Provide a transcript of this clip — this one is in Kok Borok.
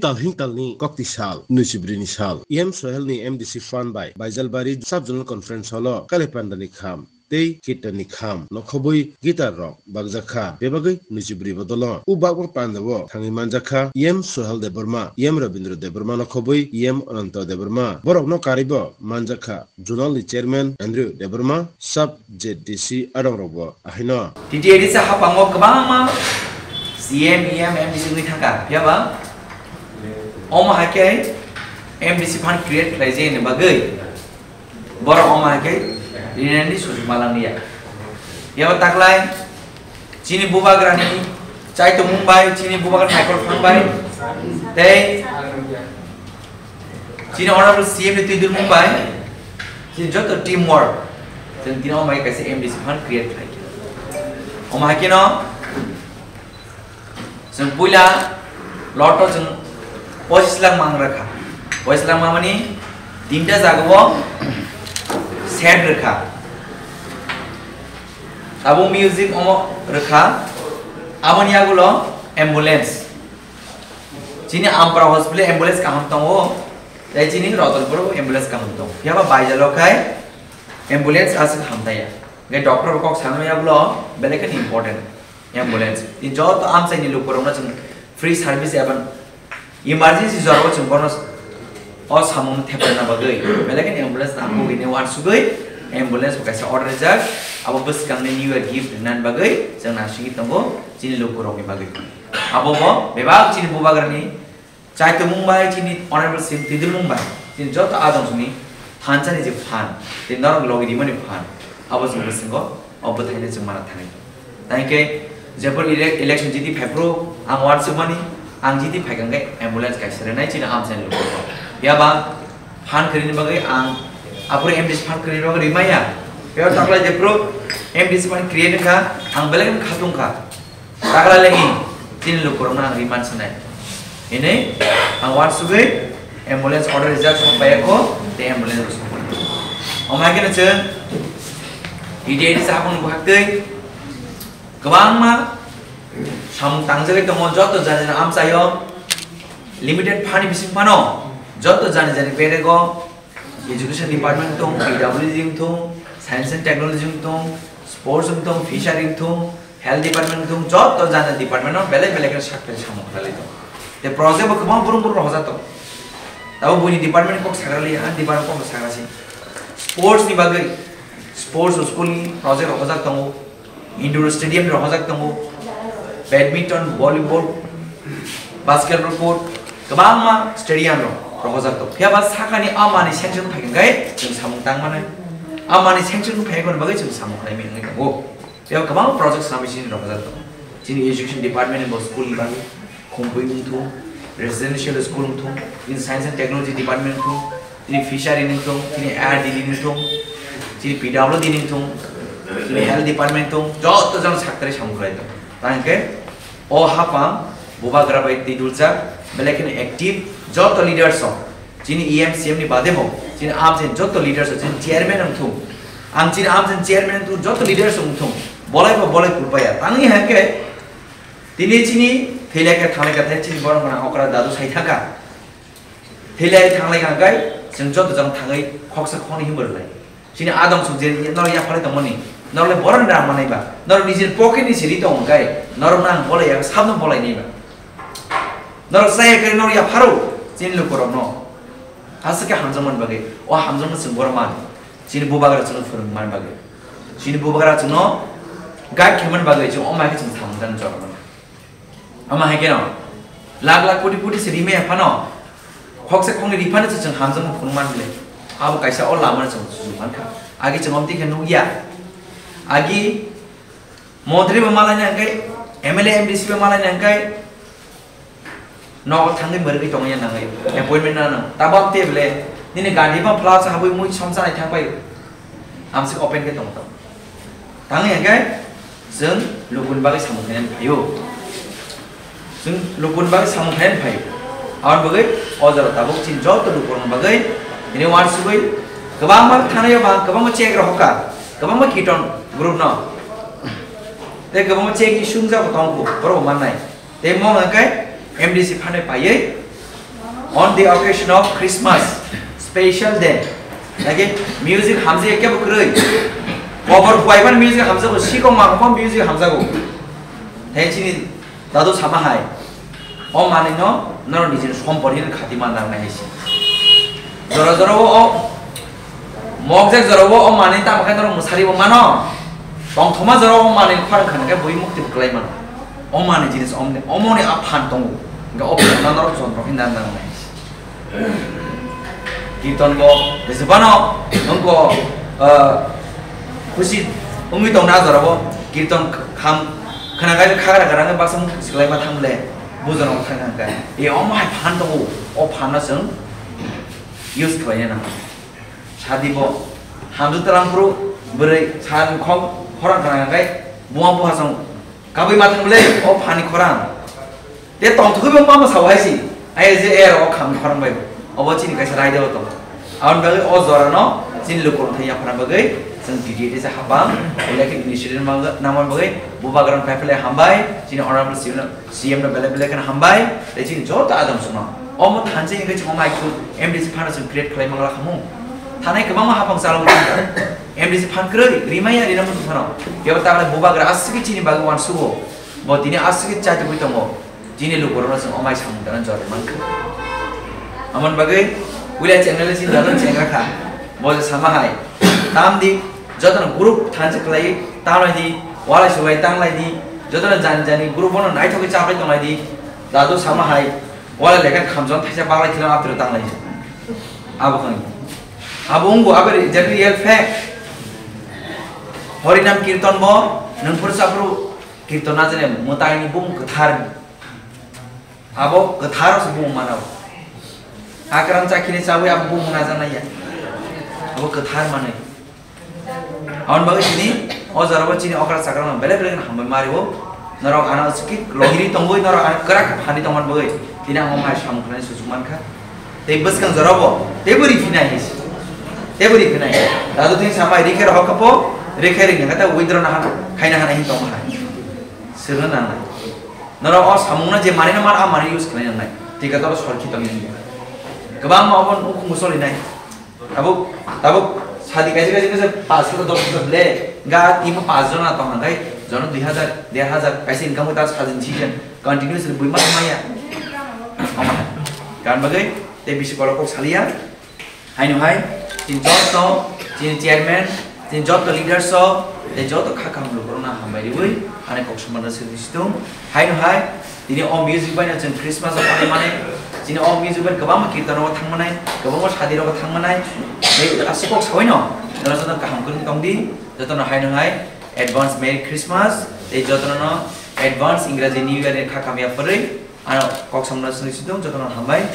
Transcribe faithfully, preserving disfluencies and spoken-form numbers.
Talhing talni kokti sal, nwichibri ni sal, E M Sohel ni M D C fund bai Baijalbari Sub Zonal Conference Hall o Kale Panda ni kham tei Kirtan ni kham nokhobwi guitar rok bakjakha. Bebagwi nwichibri bodolo o bakma panda o thangwi manjakha E M Sohel Debbarma, E M Rabindra Debbarma nokhobwi E M Ananta Debbarma. Borok no karwi bo manjakha Zonal ni Chairman Andrew Debbarma, Sub Z D C adong rok bo ahaino. T T A D C hapango kwbangma C M, E M, M D C wngwi thangkha, phiyaba omo hai khe M D C fund create khlai jani bagwi borok omo hai khe rinani sujuma langya. Phiyaba taklai chini bubagrani chaitomung bai, chini bubagra naikol phang bai, tei chini honorable C M ni twi dulmung bai, chini joto team work, chwng tini omo hai kaisa M D C fund create khlai khe. Omo hai kheno chwng puila lot o chwng pochis lakh mang rwkha. Pochis lakh mang mani tinta jaga o set rwkha. Tabuk music omo rwkha, aboni yagulo ambulance. Chini Ampara hospital ambulance kaham tongo, tei chini Ratanpur ambulance kaham tongo. Phiyaba Baijalo khai ambulance aswk hamtaya. Hwnkhe doctor rok kok sanai yagulo belai kheno important ambulance. Tini joto amchaini lukurokno chwng free service eba emergency jora o chwng bono o samung thepana bagwi belai kheno ambulance nang bagwi ne uansugwi ambulance bo kaisa order rijak, abo bwskangni new year gift rinani bagwi chwng naisingwi tongo chini lukurokni bagwi. Abo bo bebak chini bubagrani chaitomung bai chini honorable C M twi dulmung bai chini joto adong sini thansa ni je phan, tei norok logi rimani phan, abo chwng bwskango o bwthaino chwng mana thangwi. Tangkhe jebol ele-, election jiti phaiphuru ang uansukmani, ang jiti phaikha hwnkhe ambulance kaisa rwnai chini amchaini lukurokno. Phiyaba phan kwrwini bagwi ang aphuru M D C phan kwrwini bagwi rimaya. Phiyaba taklai jephuru M D C phan create wngkha, ang belai kheno khatungkha. Taklai le hi, chini lukurokno ang ri mansinai. Hini ang uansugwi ambulance order rijak, sok paiya kho, tei ambulance rok sokmani. Omo hai kheno chwng T T A D C haphangni buhaktwi kwbangma samung tangjagwi tongo, joto jani jani amchaio limited phani bising phano joto jani jani berego. Education department wngthung, P W D wngthung, science and technology wngthung, sports wngthung, fishery wngthung, health department wngthung, joto jani department o belai belai khe sak belai samung khlai tong. Tei project bo kwbang burung burung rohorjak tong. Abo buini department kok sagra li, ani department kok sagra si. Sports ni bagwi, sports school ni project rohorjak tongo. Indoor stadium rohorjak tongo, badminton, volleyball, basketball court, kwbangma stadium rok rohorjak tongo. Phiyaba sakani a manwi sanction phaikha khe chwng samung tang manai. A manwi sanction phaikhoni bagwi chwng samung khlaimani wngwi tongo. Phiyaba kwbangma project swnamwi chini rohorjak tongo. Chini education department ni bo school ni bagwi. Khumpui wngthung, residential school wngthung, chini science and technology department wngthung, chini fishery wngthung, chini A R D D wngthung, chini P W D wngthung, chini health department wngthung, joto jang sector samung khlai tong. Tang khe o hapang bubagra bai twi duljak, belai kheno active, joto leaders rok, chini E M C M ni bade bo, chini amchaini joto leaders rok, chini chairman wngthung, ang chini amchaini chairman wngthung, joto leaders rok wngthung, bolai bo bolai kulpaya. Tangwi hai khe, tini chini thwilai khe thanglai kha, tei chini borok gwnang okra dadu sai thangkha. Thwilai thanglai kha hwnkhe chwng joto jang thangwi khoksa khoknwi himwi rwlai. Chini adong song je norok yapharwi tongmani, norok le borok ni ram manai ba, norok nijini pocket ni siri tong hwnkhe norok nang bolai ya, sabno bolai nai ba. Norok chaya khe norok yapharo chini lukurokno. Aswk khe hamjakmani bagwi, o hamjakma chwng borok man. Chini bubagra chwngno phwrwngmani bagwi, chini bubagra chwngno guide khaimani bagwi chwng omo hai khe chwng samung tangwi jorokmani. Omo hai kheno lakh lakh koti koti se rimaya phano, khoksa khoknwi ri phano se chwng hamjakma phunukmani le, abo kaisa o lamano chwng sujuk mankha. Agi chwng omtwi khe nukya, agi montri bo malaina hwnkhe, M L A, M D C bo malaina hwnkhe, nogo thangwi mwrwgwi tongya nangwi appointment nana. Tabam table nini gari ma plus habwi mui somsa nai thangbai. Amsik open khe tong tong. Tangwi hwnkhe chwng lukuni bagwi samung khainani phaio. Chwng lukuni bagwi samung khainani phaio. Aboni bagwi o jora tabuk chini joto lukurokni bagwi tini uansugwi kwbangma thanaio ba kwbangma check rohorkha, kwbangma kiton group no. Tei kwbangma check issue wngjak bo tongkhu, borok bo mannai. Tei mo hwnkhe M D C phano paiwi On the occasion of Christmas, special day, lagi music hamjak kebo kwrwi. Kobor buai ban music hamjago, sikong mangpong music hamjago. Tei chini dadu sama hai, o manwi no norok nijini sompot hino khati man nangnai hai se. Jora jora o, o mokjak jora o, o manwi tamo khe norok mwsari bo mano. Tongthoma jora o manwi khorang khana khe bui mukti bo kwlai mano. O manwi jinis omni, omoni a phan tongo. Hingke o phan no norok jontro khe nan nangnai hai se. Kirtan bo jesebano nongko, ah, khusi wngwi tongna jorabo kirtan kham khna gai khagra gra baksa mung siklai ma thang le bujon ong thang thang kai. E omo hai phan tongo, o phan no chwng use khlai na. Sadi bo hamju talang phuru bwrwi san khong khorang khna gai buang buha song kabui ma thang le o phan ni khorang. Te tongthokgwi bo mama sao hai si. Ai je er o kham khorang bai. Obo chini kaisa raida o tong. Aboni bagwi o jora no chini lukurok thai yaphana bagwi chwng D D A se hapang. Elected initiative mang-, nangmani bagwi bubagra no paiphle hambai. Chini honorable C M no, C M no belai belai kheno hambai. Tei chini joto adam songno. Omo thanse hingke chwng omo aikhwlwi M D C fund chwng create khlai mangla khamu. Thanai kwbangma hapang chalo mangkha. M D C fund kwrwi rimaya rina mung phano. Kebo tagle bubagra aswkhe chini bagwi wansugo. Bo tini aswkhe chaitugwi tongo. Chini lukurokno chwng omai samung tangna jorwi mankha. Amoni bagwi puila channel chini dodon chengra kha. Bo je sama hai. Tamdi jotono group thanse khlai tanglai di, walai sulai tanglai di, jotono jani jani group bono naithokgwi chaplai tonglai di. Dadu sama hai, walai lekha khamjong thaisa baglai khilong aptiro tanglai di. Abo khani. Abo wngbo abo re-, jadi real fact. Horinam kirtan bo nungphuru chaphuru kirtan najani mwtaini bumung kwthar. Abo kwthar se bumung mano. Akram chakhini chawi abo bumung najanai ya. Abo kwthar manwi. Aboni bagwi chini o jorabo chini okra chakra no belai belai kheno hambai mario. Norok ano chiki lohiri tongwi norok ano kwrak phani tongmani bagwi. Tini ang omai samung khlai sujuk mankha. Tei bwskang jorabo tei bwrwi phinai hinsi. Tei bwrwi phinai. Dadu tini samai rikhe rohok khapo, rikhe ringna kata withdraw na hana, khaina hana hin tongma hai. Sirna nangnai. Norok o samungno je manino man, a mani use khlai nangnai. Tikator sorkhi tongwi nangya. Kwbangma obo nukhungo solinai. Tabuk, tabuk sadi kaisa kaisa kaisa pash khe dos khe ble. Ga timo pash jona tong hangkai, jono dui hazar, der hazar kaisa income ta sajin season. Continuously bui ma maya. Omo hai. Gan bagwi tei bisi kolok kok saliya. Haino hai, chini joto, chini chairman, chini joto leaders o, tei joto kha kaham lukurokno hambai riwi, ani kok sombana sidi situng. Haino hai, tini o music bai no chwng Christmas o manai manai, chini o music bai kwbangma kirtan rogo thang manai, kwbangma sadi rogo thang manai, tei aswk kok sawi no, norok joto kaham kwrwng tong di, jotono haino hai, advance Merry Christmas, tei jotono no advance Ingraji New Year ni kha kaham ya phurwi, ano kok sombana sidi situng, jotono hambai.